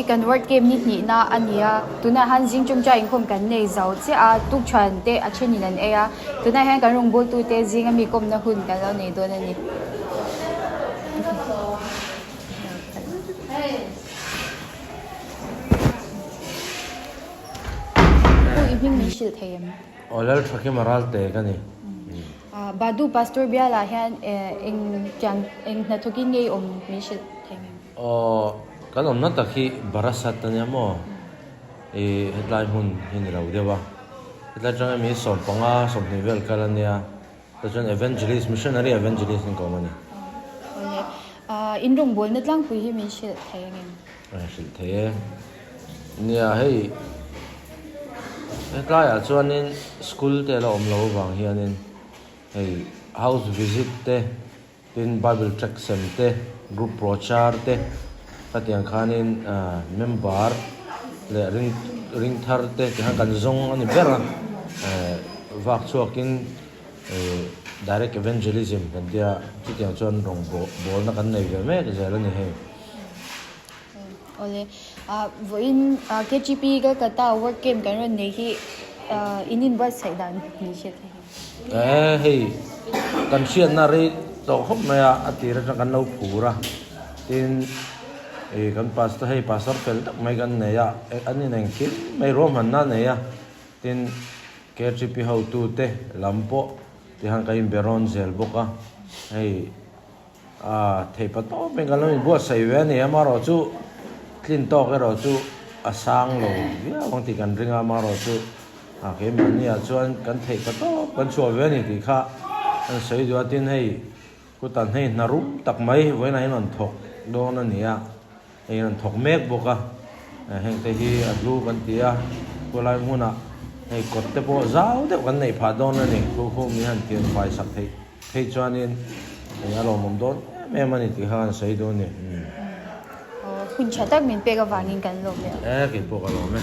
kan work camp ni hnihna a ni a, tunah hian zing ṭawngṭai inkhawm kan nei zo chiah a, tukṭhuan te a ṭhenin an ei a, tunah hian kan rawngbawltute zinga mi kawmna hun kan lo nei dawn a ni. Pu i hming min hrilh thei em? Aw Lalthakima Ralte ka ni. Badu Pastor bialah hian eng tiang eng hnathawkin nge i awm min hrilh thei em? Aw kan awmna tak hi Barasat a nia maw? I hetlai hmun hi ni lo deuh a. Hetlai atanga mi 15 20 vel kal a nia. Tichuan Evangelist, Missionary Evangelist in ka awm a ni. Awle. In rawngbawlna tlangpui hi min hrilh thei ang em? Hrilh thei e. Nia hei hetlaiah chuanin school te la awm lo avang hianin hei house visit te tin bible tract sem te group prochar te khatiang khanin member leh ring ring thar te tikhan kan zawng a ni ber a vak chhuakin direct evangelism kan tia chutiang chuan rawng bawlna kan nei ve mek zel a ni hei. Awle, vawiin KTP Kolkata work camp kan rawn nei hi in inbuatsaih dan ni hriat thei em? E hei, kan hriatna rei tawh khawp mai a, a tir atang kan lo phur a, tin ih kan pastor hei pastor fel tak mai kan nei a, an in engkim mai ruahmanna a nei a, tin KTP hotute lam pawh tihan kan inbe rawn zel bawk a, hei. A theih pa tawp in kan lo inbuatsaih ve a ni. Amaherawh chu tlin tawk erawh chu a sang lo viau ang tih kan ring a, amaherawh chu a keimahni ah chuan kan theih pa tawp kan chhuah ve a ni tih kha an sawi duh a. Tin hei kutan hei hna rum tak mai vawiinah hian rawn thawk dawn a ni a, hei rawn thawk mek bawk a, heng te hi a hlu kan ti a, khawlai hmunah hei kawt te pawh zau deuh kan neih phah dawn a ni. Khu khu mi han thian fai sak theih. Phei chuanin eng a lawmawm dawn em em a ni tih kha kan sawi dawn a ni. Hun tha tak min pek avangin kan lawm e. E kei pawh ka lawm e.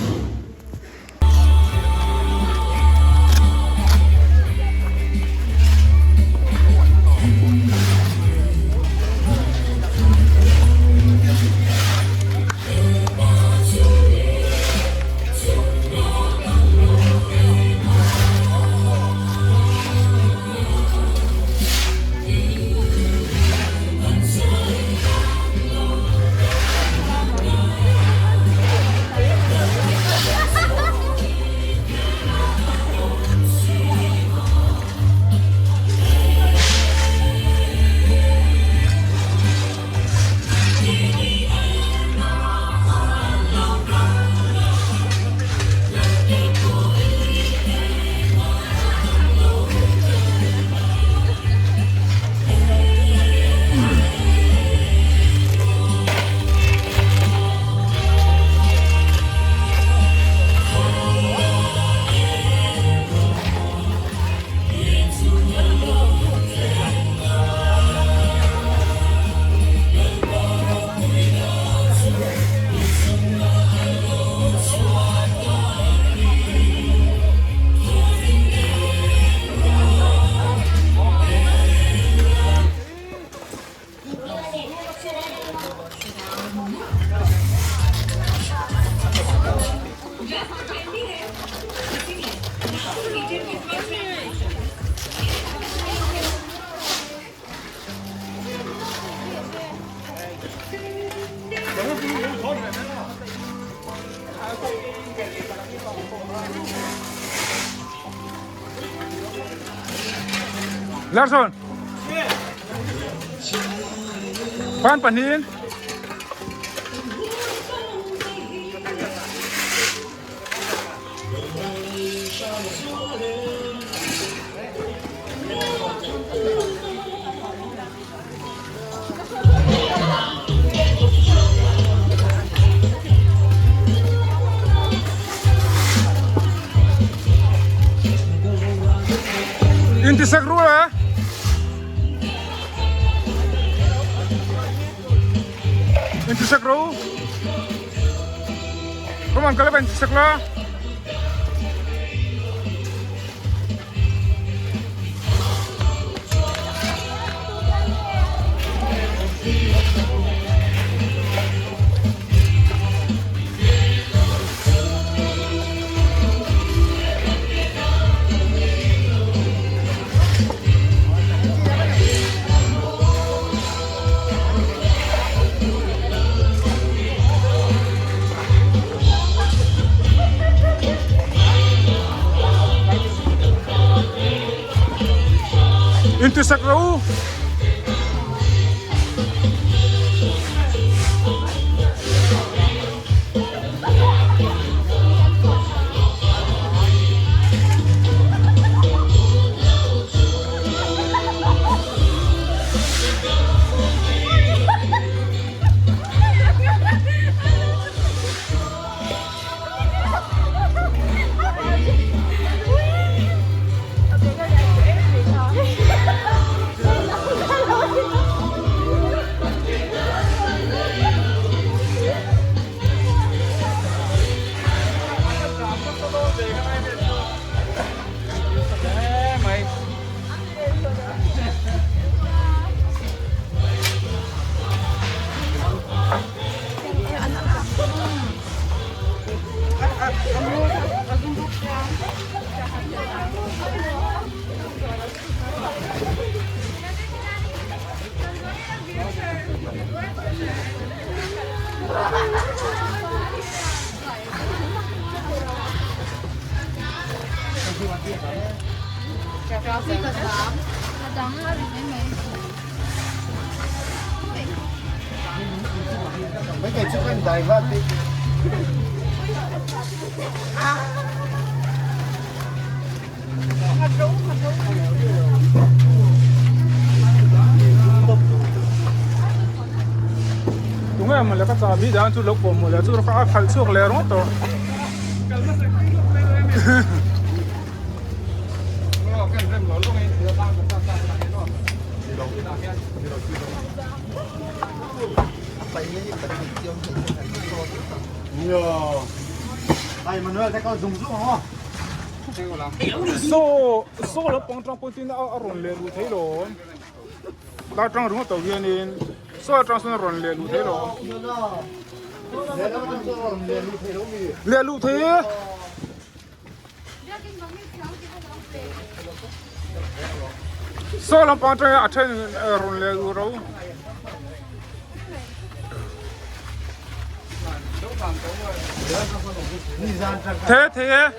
Larson. Pan pahnihin. Intisak ru a. Intisak ru. Come on, kalaban intisak la. Intisak rawh u. Tunge mawle ka chahbi dan chu lo pawh mawle chu a khalh chhuak leh ringawt tawh. Saw saw lampang atang pawh tin a rawn leh luh thei lo dar tang ringawt tawh hianin saw atang sawn a rawn leh luh thei lo leh luh thei e. Saw lampang atang a then rawn leh luh ro. Thế thế.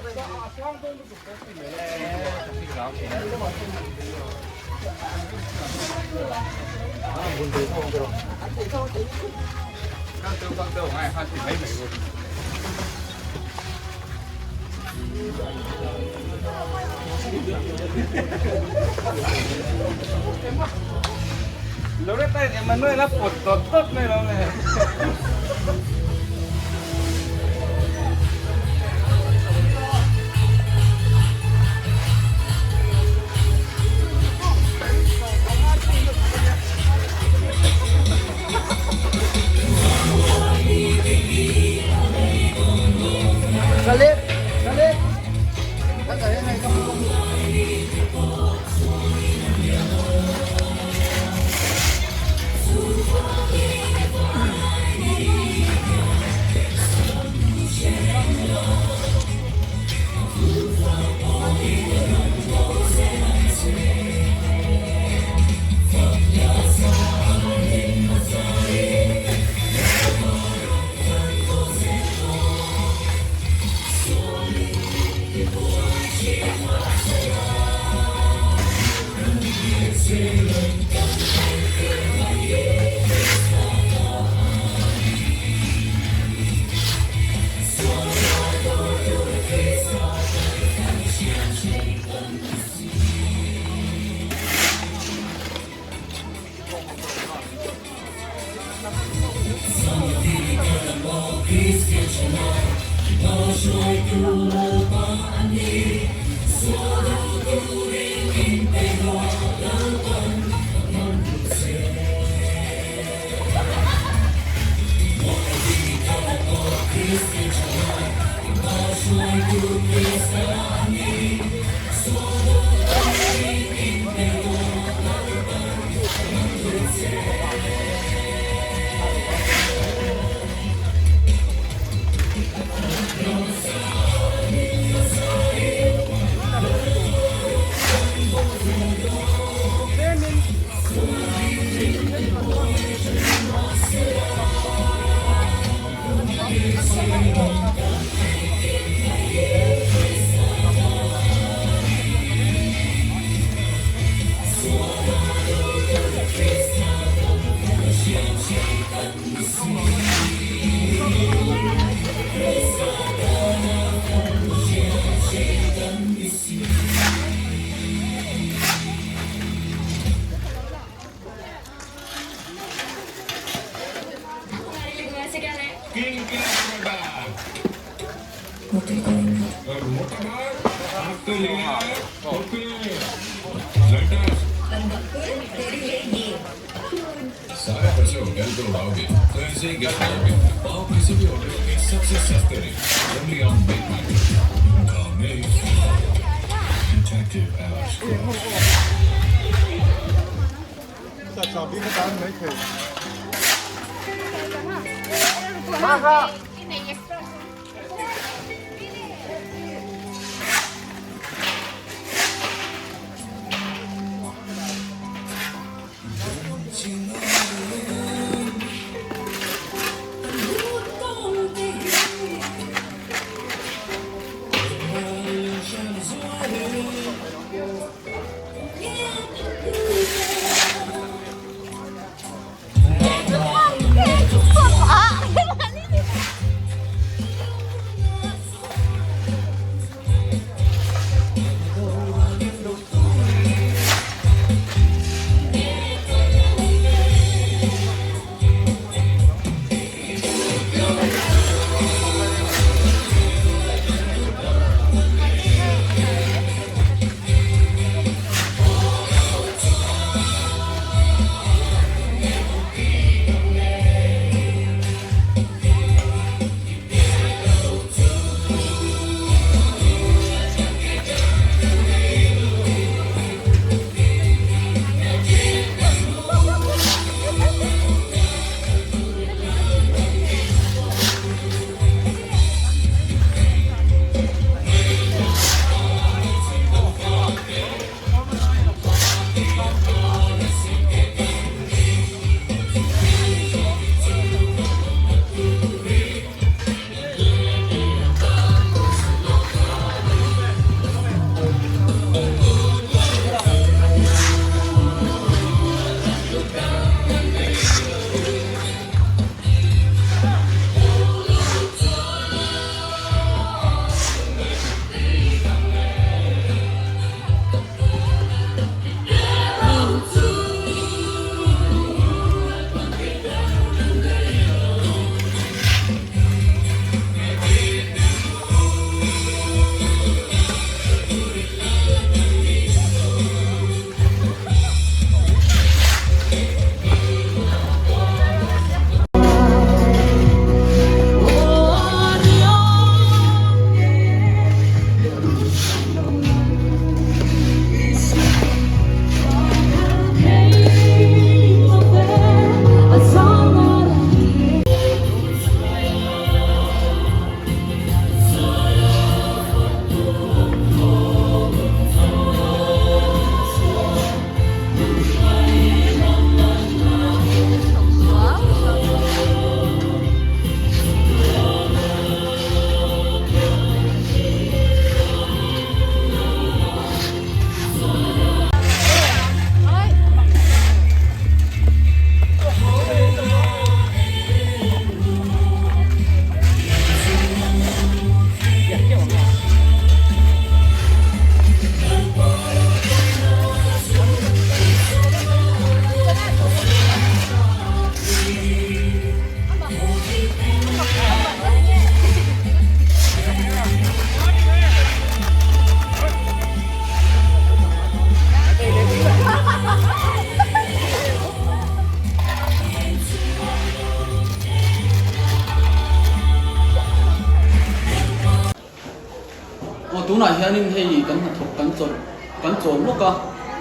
Aw tunah hianin hei kan hnathawk kan chawlh kan chawl lawk a,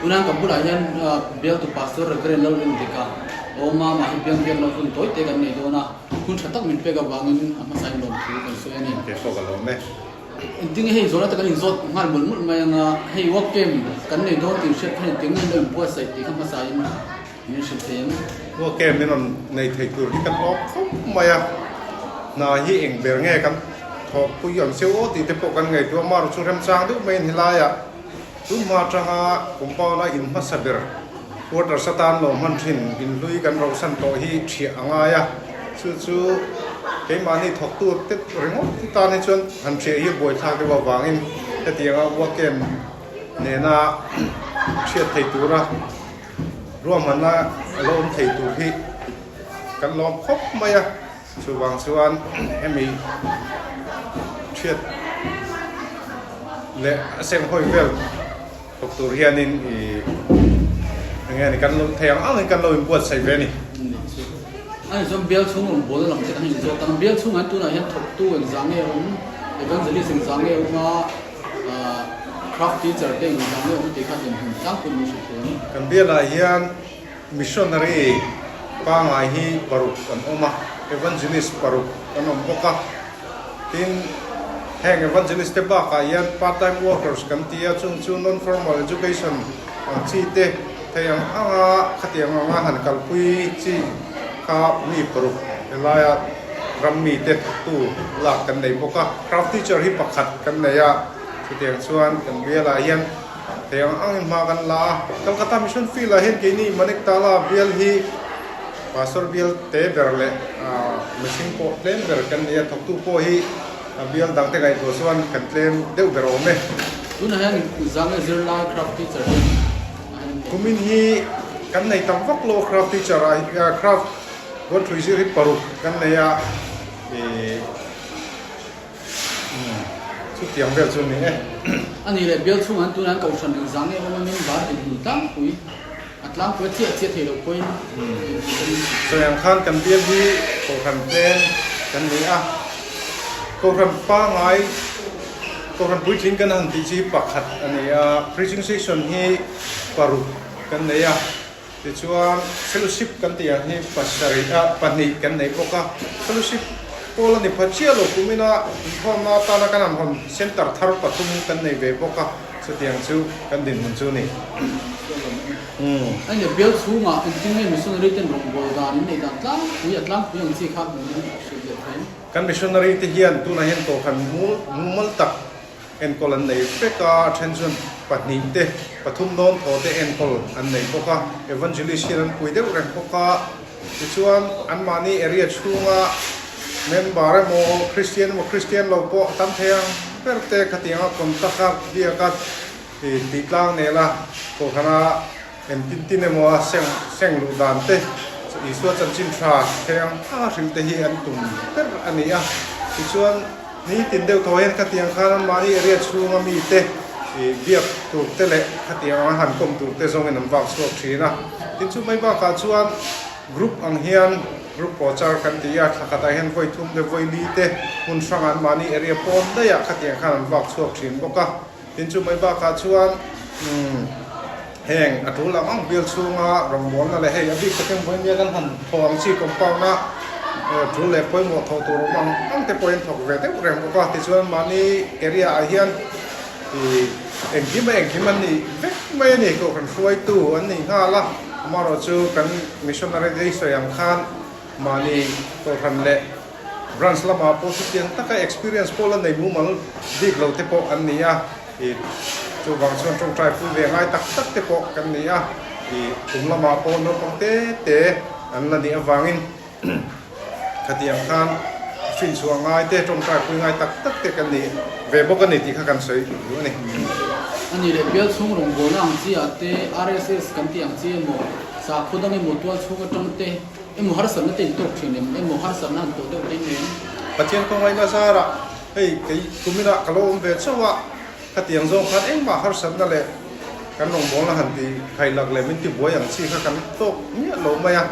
tunah hian ka bulah hian bialtu Pastor Reverend Lalrindika a awm a, mahni biang biak loh hun tawi te kan nei dawn a, hun tha tak min pek avangin a hmasain lawmthu kan sawi a ni. Kei pawh ka lawm e. Engtin nge hei zawhna te kan inzawt nghal mawlh mawlh mai anga, hei work camp kan nei dawn tih hriat khan engtin nge an lo inbuatsaih tih kha hmasain min hrilh thei ang. Work camp min rawn nei thei tur hi kan awk khawp mai a, hna hi eng ber nge kan thawhpui ang cheu aw tih te pawh kan ngaihtuah a, marawh chu remchang deuh maiin helaiah tun hma atanga compound a in hmasa ber quarters atan lo hman thin inhlui kan rohsan tawh hi thiah a ngai a, chu chu keimahni thawktu te ringawt tan hi chuan han thiah hi a buaithlak deuh avangin hetianga work camp nena thiat thei tura ruahmanna a lo awm thei tur hi kan lawm khawp mai a, chuvang chuan hemi thiat. leh a senghawi vel thawk tur hianin ih eng nge ni kan lo thei ang angin kan lo inbuatsaih ve a ni. A ni chuan bial chhung rawn bawl lam te kan inzawt ang. Bial chhungah hian tunah hian thawktu engzah nge awm, evangelist engzah nge awm a, craft teacher te engzah nge awm tih kha dinhmun tlangpui min hrilh thei ang. Kan bialah hian Missionary pangngai hi paruk an awm a, Evangelist paruk an awm bawk a. Tin, heng Evangelist te bakah hian part time workers kan ti a, chung chu non-formal education ang chi te thei ang anga khatiang anga han kalpui chi kha mi paruk helaia ram mite thawktu lak kan nei bawk a. Craft teacher hi pakhat kan nei a, chutiang chuan kan bialah hian Thei ang angin hma kan la a, Calcutta Mission Field ah hian keini Maniktala bial hi Pastor bial te ber leh mihring pawh tlem ber kan ni a, thawktu pawh hi a bial dangte ngaihtuah chuan kan tlem deuh ber awm e. Tunah hian Zange zirlai craft teacher hi a en hle. Kumin hi kan nei tam vak lo craft teacher ah craft Ruathrui zir hi paruk kan nei a, ih. Chutiang vel chu ni e. A nih leh bial chhungah an tunah an kohhran eng zang nge awm a min bar dinhmun tlangpui a tlangpui a chiah chiah thei loh pawhin dinhmun kan in chhuk. Sawi ang khan kan bial hi kohhran tlem kan ni a, kohhran pangngai kohhran puitling kan han tih chi hi pakhat a ni a, preaching session hi paruk kan nei a, Tichuan, fellowship kan tih ang hi pasarih ah pahnih kan nei bawk a, fellowship pawl a ni pha chiah lo kumina inkhawmna atana kan han hawn center thar pathum kan nei ve bawk a, chutiang chu kan dinhmun chu a ni. A nia, bial chhungah engtin nge missionary ten rawngbâwl dan in neih dan tlangpui a tlangpui ang chi kha min hrilh leh thei. Kan missionary te hian tunah hian kohhran mumal tak Enkawl an nei vek a, a then chuan pahnih te, pathum dawn thaw te enkawl an nei bawk a, Evangelist hian an pui deuh reng bawk a, tichuan anmahni area chhunga member emaw Christian emaw Christian lo pawh a tam thei ang ber te khatianga contact a biak a tih tlang nel a kohhrana engtin tin emaw a seng seng luh dan te Isua chanchin tha thei ang anga hrilh te hi an tum ber a ni a, tichuan nitin deuh thaw hian khatiang khan anmahni area chhunga mite ih biak tur te leh khatiang anga han kawm tur te zawngin an vak chhuak thin a, tin chu mai bakah chuan group ang hian group pawhchar kan ti a, thla khatah hian vawi thum te vawi li te hmun hrangah anmahni area pawn daihah khatiang khan an vak chhuak thin bawk a. Tin chu mai bakah chuan heng a tul ang ang bial chhunga rawngbawlna leh hei a bik takin vawinia kan han thawh ang chi compound a tul leh pawimawh thawh tur awm ang ang te pawhin thawk ve deuh reng bawk a. Tichuan mahni area ah hian ih engkim a engkim an nih vek mai a ni. Kohhran hruaitu an nih nghal a, amaherawhchu kan missionary te sawi ang khan mahni kohhran leh Branch lamah pawh chutiang taka experience pawh la nei mumal bik lo te pawh an ni a, ih chuvang chuan tawngtai pui ve ngai tak tak te pawh kan ni a, ih kum lamah pawh naupang te te an la nih avangin khatiang khan hrinchhuah ngai te tawngtai pui ngai tak tak te kan ni ve bawk a ni tih kha kan sawi duh a ni. A nih leh bial chhung rawngbawlna ang chi ah te RSS kan tih ang chi emaw sakhaw dang emaw tual chhung atang te Emaw harsatna te in tawk thin em? Emaw harsatna han tawh deuh te in em? Pathian kawngaihna zarah hei kei kuminah ka lo awm ve chauh a, khatiang zawng khan engmah harsatna leh kan rawngbawlna han ti khailak leh min ti buai ang chi kha kan tawk miah lo mai a,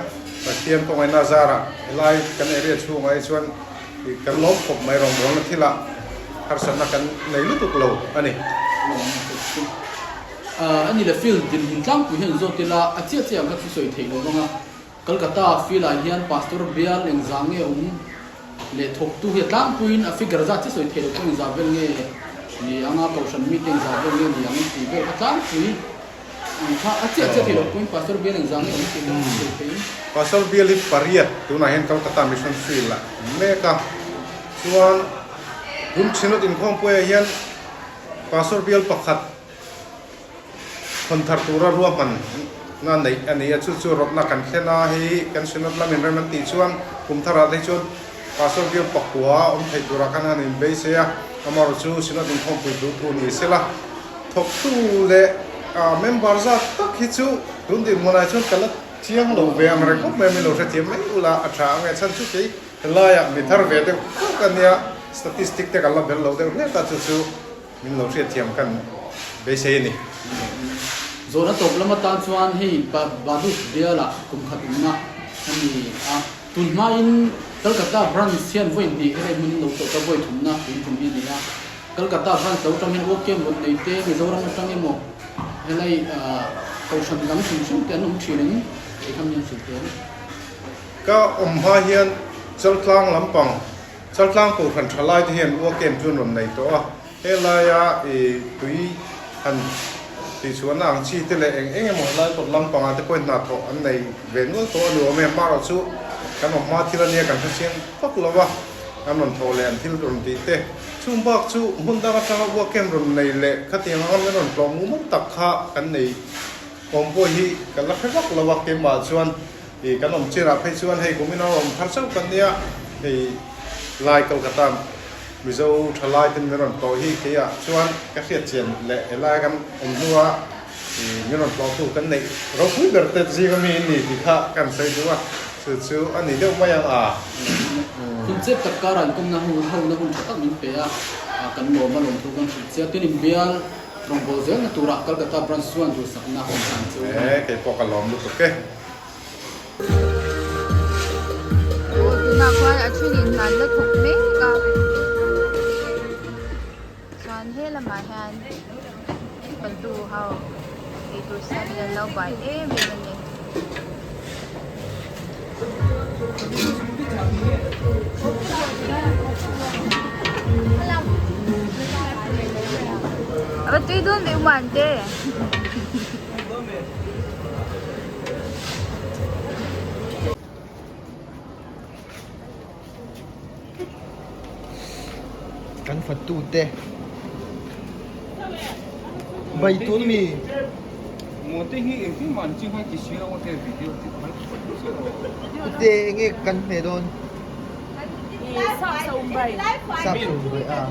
Pathian kawngaihna zarah helai kan area chhungah hi chuan kan lawm khawp mai rawngbawlna thilah harsatna kan nei lutuk lo a ni. A ni le field dinhmun tlangpui hian zawt ila a chiah chiah ang kha thusawi theih lo vang a. Kolkata field ah hian Pastor bial engzah nge awm leh thawktu hi a tlangpuiin a figure zat chi sawi theih loh chu engzah vel nge ni anga kohhran mite engzah vel nge ni ang tih vel kha tlangpui ang kha a chiah chiah theih loh pawhin Pastor bial engzah nge awm tih kha sawi theihin. Pastor bial hi pariat tunah hian Kolkata Mission Field ah awm mek a, chuan Rum Synod inkhawmpuiah hian Pastor bial pakhat Hawn thar tura ruahman na neih a ni a, chu chu rawtna kan thlen a, hei kan Synod lam inrem an tih chuan kum tharah te hi chuan Pastor bial pakua awm theih turah khan han inbeisei a, amaherawh chu Synod inkhawmpui duh thu ni sela thawktu leh member zat tak hi chu tun dinhmunah chuan ka la chiang lo ve ang reng khawp mai a, min lo hrethiam mai ula a tha ang e, chhan chu kei helaiah mi thar ve deuh hlek a nia, statistic te kan la bel lo deuh hlek a, chu chu. min lo hriatthiam kan beisei a ni. Zawhna tawp lam atan chuan hei Badus bialah kum khat awmna a ni a. Tun hmain Calcutta branch hian vawi hnih helai hmun in lo tawh ta vawi thumna tun tum hi a ni a. Calcutta branch lo tang hian Uakem rawn nei te, Mizoram atang emaw helai kohhran dang hrim hrim te an awm thin em? Tih kha min hrilh teh ang. Ka awm hma hian Chaltlang lampang, Chaltlang kohhran tha lai te hian Uakem chu an rawn nei tawh a. Helaia i tui han tihchhuahna ang chi te leh eng eng emaw helai kawt lampangah te pawhin hna thawh an nei ve nual tawh a ni awm e. Amaherawh chu kan awm hma thil a nia kan hrechiang vak lo a, kan rawn thawh leh an thil rawn tih te. Chung bak chu hmun dang atanga uakem rawn nei leh khatiang anga min rawn tlawh mumal tak kha kan nei awm pawh hi kan la hre vak lo a, keimah chuan i kan awm chinah phei chuan hei kumin a awm thar chauh kan nia, hei lai Kolkata Mizo thalai ten min rawn tlawh hi keiah chuan ka hriat chian leh helai kan awm hnua i min rawn tlawhtu kan neih ropui ber te zing ami in ni tih kha kan sawi duh a, chu chu a ni deuh mai ang a. Hun chep tak karah inkawmna hun hona hun tha tak min pe a, kan lawm a lawmthu kan hrilh chiah. Tin inbial rawngbâwl zelna turah Calcutta Branch chuan duhsakna hun hlan chu a ni. E, kei pawh ka lawm lutuk e. Aw tunah khuan a thenin hna an la thawk mek a chuan he lamah hian paltu ho eitur siamin an lo buai em em a ni. A va tui dawn ve Muante. Kan fatu te bai tun mi te enge kan hne dawn sap saum bai a.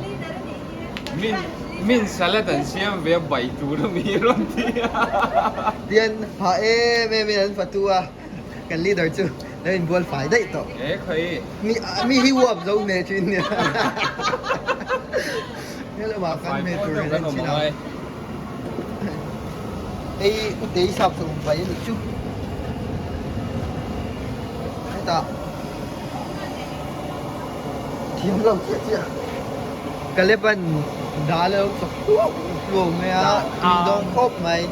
Min salad an siam ve a bai tur a mi rawn ti a. Tian ha em em in an fatu a, kan leader chu lo inbual fai daih tawh. E khawi. Mi mi hi uap zo hne thin nia. He lamah kan hne tur hian an chin a. Ei utei sap sa um bai a nih chu. Hetah. Thiam lo chiah chiah. Kalepan dal a lo chawk hluau hluau mai a, tui dawn khawp mai.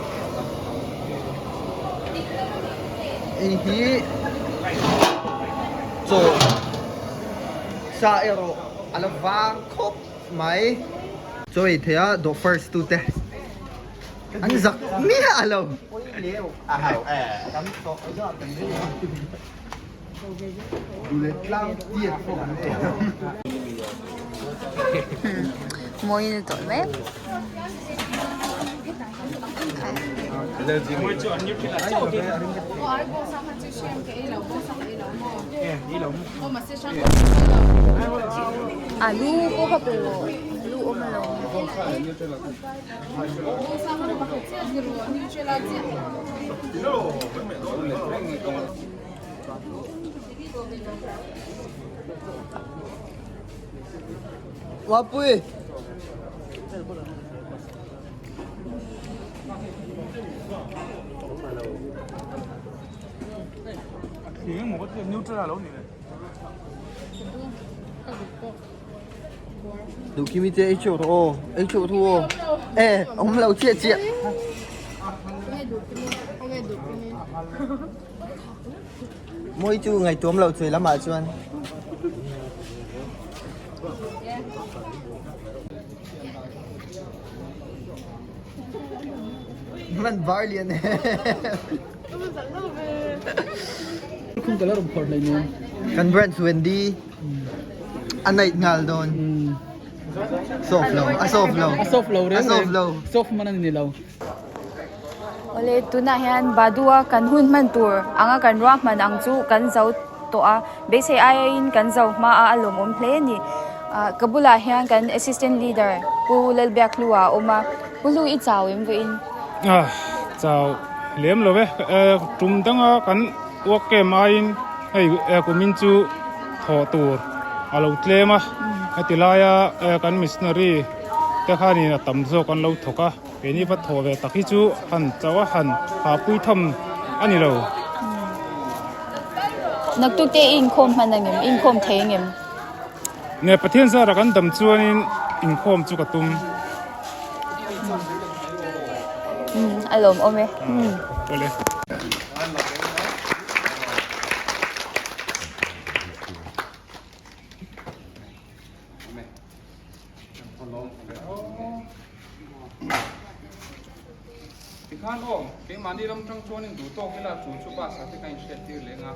Hei hi chaw sa erawh a la vang khawp mai. Chaw ei theih a dawh first tu te an zak miah lo. Mawi na tawh mek. Alu pawh kha pawh alu awm alawm. Wapui. Duh kimi te ei cheuh rawh aw, ei cheuh ru aw. E, awm lo chiah chiah. Mawi chu ngaihtuam loh chhui lamah chuan. Man var lian e. Kan branch Wendy a neih nghal dawn. Soft lo, a soft lo. A soft lo reng A soft lo. Soft man a ni lo. Awle tunah hian Badua kan hun hman tur anga kan ruahman ang chu kan zo tawh a, beisei aiin kan zo hma a a lawmawm hle a ni. Ah ka bulah hian kan assistant leader Pu Lalbiakhlua a awm a, Pu Hlu i chau em vawiin? Ah chau lem lo e, tum danga kan work camp aiin hei kumin chu thawh tur a lo tlem a, heti laia kan missionary. te khanin a tam zawk an lo thawk a keini va thawh ve tak hi chu han chauh a han hahpui tham a ni lo. Naktuk te i inkhawm hman angem? I inkhawm thei angem? Nge Pathian zara kan dam chuanin inkhawm chu ka tum. Umm a lawmawm e. Awle. Tikhan aw, keimahni ram tang chuanin duh tawk ila chu chu bus ah te ka inhriat tir leng a.